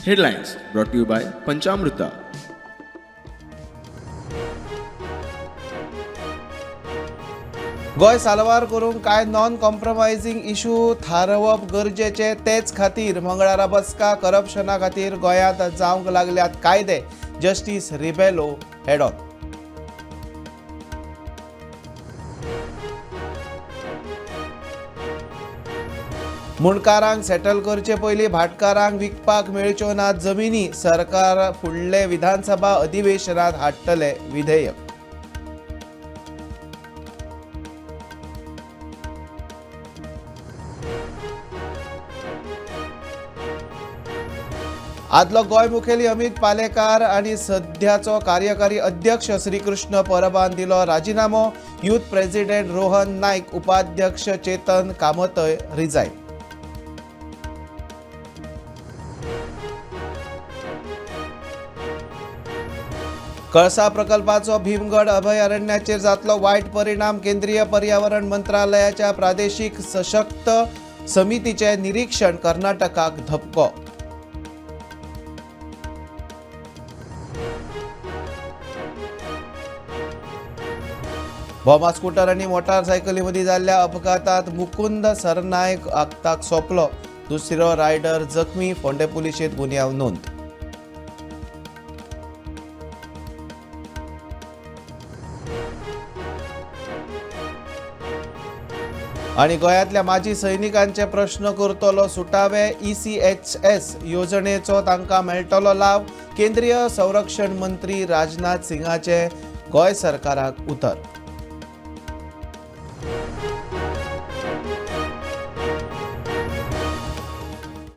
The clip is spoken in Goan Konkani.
Headlines brought to you by Panchamruta. Goa साल्वार करूंक कांय नॉन कॉम्प्रोमायझींग इशू थारोवप गरजेचे, तेच खातीर मंगळारा बसका. करप्शना खातीर गोंयांत जावंक लागल्यात कायदे, जस्टीस रिबेलो हेडॉन. मुंडकारांक सेटल करचे पयलीं भाटकारांक विकपाक मेळच्यो नात जमिनी, सरकार फुडले विधानसभा अधिवेशनात हाडटले विधेयक. आदलो गोंय मुखेली अमित पालेकार आनी सध्याचो कार्यकारी अध्यक्ष श्रीकृष्ण परबान दिलो राजिनामो. यूथ प्रेसिडेंट रोहन नायक, उपाध्यक्ष चेतन कामतय रिजायन. कळसा प्रकल्पाचो भीमगड अभयारण्याचेर जातलो वायट परिणाम, केंद्रीय पर्यावरण मंत्रालयाच्या प्रादेशीक सशक्त समितीचे निरीक्षण, कर्नाटकाक धपको. भोमा स्कूटर आनी मोटारसायकली मदीं जाल्ल्या अपघातात मुकुंद सरनायक आक्ताक सोंपलो, दुसरो रायडर जखमी. फोंडें पुलिशेंत गुन्यांव नोंद. आनी गोंयांतल्या माजी सैनिकांचे प्रश्न करतलो सुटावे, ECHS येवजणेचो तांकां मेळटलो लाव, केंद्रीय संरक्षण मंत्री राजनाथ सिंगाचे गोंय सरकाराक उतर.